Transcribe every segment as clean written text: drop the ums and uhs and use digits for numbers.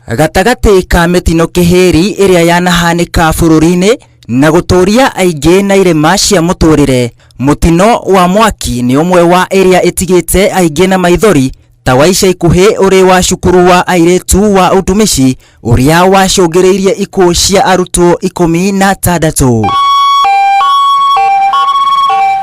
Gatagatĩ ka mĩtino kĩhĩri ĩrĩa yanahanĩka bũrũri-inĩ na gũtũria aingĩ na irema cia mũtũrĩre, mũtino wa mwaki nĩ ũmwe wa ĩrĩa ĩtigĩte aingĩ na maithori ta wa ica ikuhĩ ũrĩ wa cukuru wa airĩtu wa utumishi ũrĩa wacũngĩrĩirie ikuũ cia arutwo 16.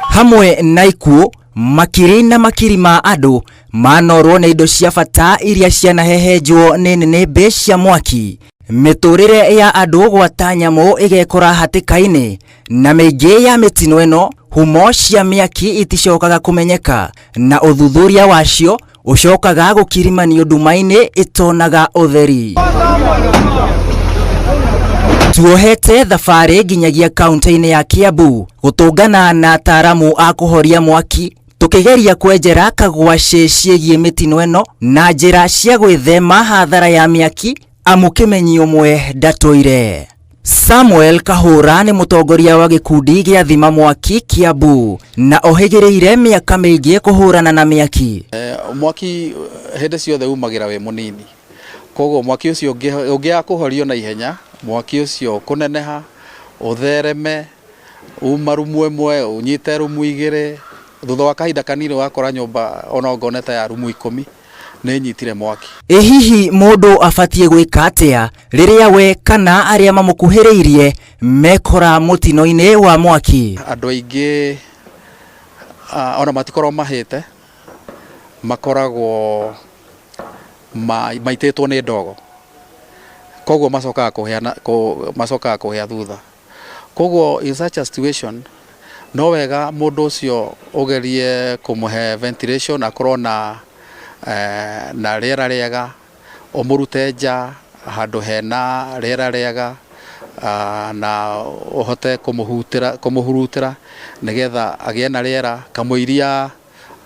Hamwe na ikuũ, makiri na makiri ma andũ manorwo nĩ indo cia bata iria cianahehenjwo nĩ nĩnĩmbĩ cia mwaki. Mĩtũrĩre ya andũ gwata nyamũ ĩgekora hatĩka-inĩ, na mĩingĩ ya mĩtino ĩno humo cia mĩaki iticokaga kũmenyeka, na ũthuthuria wacio ũcokaga gũkirimanio nduma-inĩ ĩtonaga ũtheri. Tuohete thabarĩ nginyagia kaunti-inĩ ya Kiambu gũtũngana na ataaramu a kũhoria mwaki tukigeria kwenjera kagwacĩ ciĩgiĩ mĩtino ĩno na njĩra cia gwĩthema hathara ya mĩaki amu kĩmenyi ũmwe ndatũire. Samuel Kahũra nĩ mũtongoria wa gĩkundi gĩa thima mwaki Kiambu na ohĩgĩrĩire mĩaka mĩingĩ kũhũrana na mĩaki. Mwaki hĩndĩ ciothe umagĩra wĩ mũnini, koguo mwaki ũcio ũngĩaga kũhorio na ihenya, mwaki ũcio ũkũneneha, ũthereme, uma rumu ĩmwe ũnyite rumu igĩrĩ, thutha wa kahinda kanini ũgakora nyũmba ona ongone ta ya rumu 10 nĩ nyitire mwaki. Ĩ hihi mũndũ abatiĩ gwĩka atĩa rĩrĩa we kana arĩa mamũkuhĩrĩirie mekora mũtino-inĩ wa mwaki? Andũ aingĩ ona matikorwo mahĩte, makoragwo maitĩtwo nĩ ndogo, koguo macokaga kũhĩa thutha. Koguo in such a situation no wega mũndũ ũcio ũgerie kũmũhe ventilation, akorwo na rĩera rĩega, ũmũrute nja handũ hena rĩera rĩega, na ũhote kũmũhurutĩra nĩgetha agĩe na rĩera kamũiria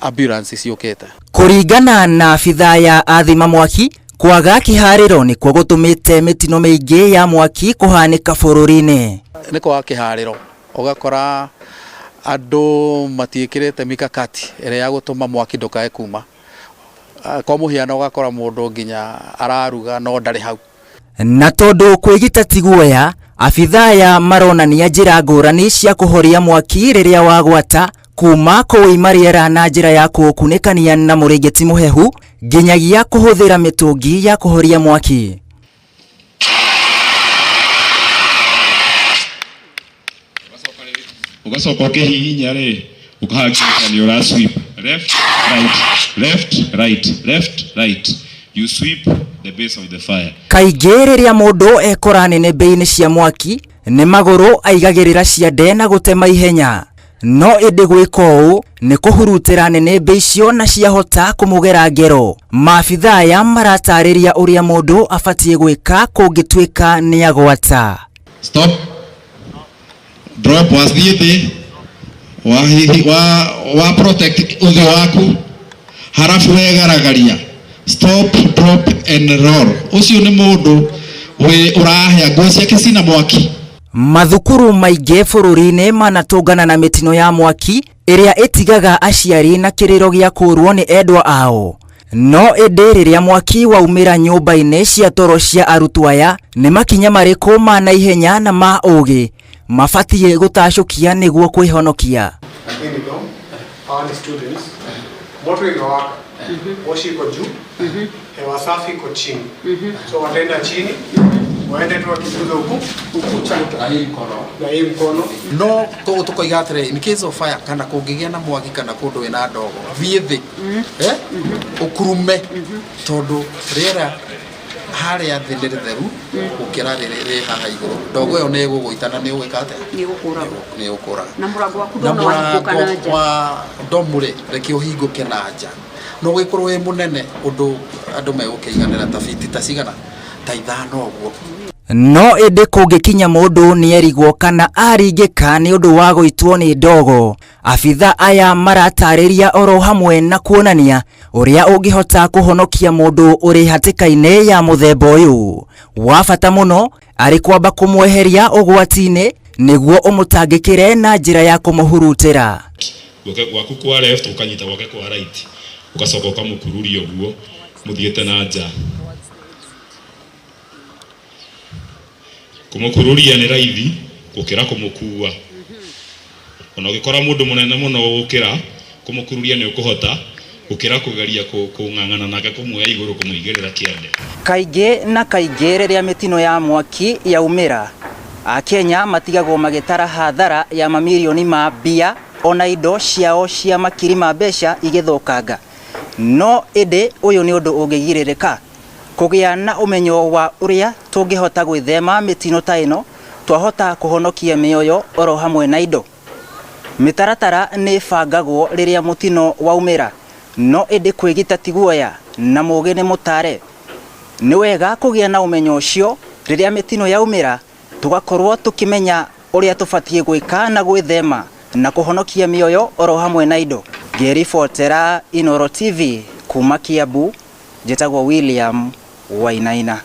ambulance ciũkĩte. Kũringana na abithaa ya athima mwaki, kwaga kĩharĩro nĩkuo gũtũmĩte mĩtino mĩingĩ ya mwaki kũhanĩka bũrũri-inĩ. Nĩ kwaga kĩharĩro, ũgakora andũ matiĩkĩrĩte mikakati ĩrĩa ya gũtũma mwaki ndũkae kuma. Kwa mũhiano ũgakora mũndũ nginya araruga no ndarĩ hau. Na tondũ kwĩgita ti guoya, abithaa aya maronania njĩra ngũrani cia kũhoria mwaki rĩrĩa wagwata, kuma kũũima rĩera na njĩra ya kũũkunĩkania na mũrĩngĩti mũhehu nginyagia kũhũthĩra mĩtũngi ya kũhoria mwaki. Ũgacoka ũkĩhihinya rĩ, ũkahakikisha nĩ ũra sweep left right left right left right, you sweep the base of the fire. Kaingĩ rĩrĩa mũndũ ekora nĩnĩmbĩ-inĩ cia mwaki nĩ magũrũ aigagĩrĩra ciande na gũtema ihenya, no ĩndĩ gwĩka ũũ nĩ kũhurutĩra nĩnĩmbĩ icio na ciahota kũmũgera ngero. Maabithaa aya maratarĩria ũrĩa mũndũ abatiĩ gwĩka kũngĩtuĩka nĩ agwata. Stop. Drop wathiĩ thĩ, wa protect ũthiũ waku, harafu wegaragaria. Stop, drop and roll. Ũcio nĩ mũndũ wĩ ũrahĩa nguo ciake cina mwaki. Mathukuru maingĩ bũrũri-inĩ manatũngana na mĩtino ya mwaki ĩrĩa ĩtigaga aciari na kĩrĩro gĩa kũũrwo nĩ endwa ao. No ĩndĩ rĩrĩa mwaki waumĩra nyũmba-inĩ cia toro cia arutwo aya, nĩ makinya marĩkũ ma naihenya na ma ũgĩ mabatiĩ gũtacũkia nĩguo kwĩhonokia? Hawa ni students. Moto imewaka, moshi iko juu, hewa safi iko chini. So wataenda chini, waende tu wakikuza huku na hii mkono. No tũkoiga atĩrĩrĩ, in case of fire kana kũngĩgĩa na mwaki kana kũndũ wĩna ndogo, thiĩ thĩ, ũkurume, tondũ rĩera harĩa thĩ nĩ rĩtheru gũkĩra rĩrĩ haha igũrũ. Ndogo ĩyo nĩ ĩgũgũita na nĩ ũgwĩka atĩa? Nĩ ĩgũkũraga. Nĩ ĩgũkũraga. Na mũrango waku Na ndona wahingũka na mũrango nja. wa ndomu rĩ, reke ũhingũke na nja. No ũgĩkorwo wĩ mũnene ũndũ andũ megũkĩiganĩra ta biti ta cigana ta 5 ũguo. No ĩndĩ kũngĩkinya mũndũ nĩerigwo kana aringĩka nĩ ũndũ wa gũitwo nĩ ndogo, abithaa aya maratarĩria oro hamwe na kuonania ũrĩa ũngĩhota kũhonokia mũndũ ũrĩ hatĩka-inĩ ya mũthemba ũyũ. Wa bata mũno arĩ kwamba kũmweheria ũgwati-inĩ nĩguo ũmũtangĩkĩre na njĩra ya kũmũhurutĩra. Guoko gwaku kwa left ũkanyita gwake kwa right, ũgacoka ũkamũkururia ũguo mũthiĩte na nja. Kũmũkururia nĩ raithi gũkĩra kũmũkua. Ona ũngĩkora mũndũ mũnene mũno gũkĩra, kũmũkururia nĩ ũkũhota gũkĩra kũgeria kũng'ang'ana nake kũmuoya igũrũ kũmũigĩrĩra kĩande. Kaingĩ na kaingĩ rĩrĩa mĩtino ya mwaki yaumĩra, Akenya matigagwo magĩtara hathara ya mamirioni ma mbia ona indo ciao cia makiri ma mbeca igĩthũkanga. No ĩndĩ ũyũ nĩ ũndũ ũngĩgirĩrĩka. Kũgĩa na ũmenyo wa ũrĩa tũngĩhota gwĩthema mĩtino ta ĩno, twahota kũhonokia mĩoyo oro hamwe na indo. Mĩtaratara nĩ ĩbangagwo rĩrĩa mũtino waumĩra, no ĩndĩ kwĩgita ti guoya na mũũgĩ nĩ mũtare. Nĩ wega kũgĩa na ũmenyo ũcio rĩrĩa mĩtino yaumĩra tũgakorwo tũkĩmenya ũrĩa tũbatiĩ gwĩka na gwĩthema na kũhonokia mĩoyo oro hamwe na indo. Ngĩribotera Inooro TV kuma Kiambu, njĩtagwo William Wainaina.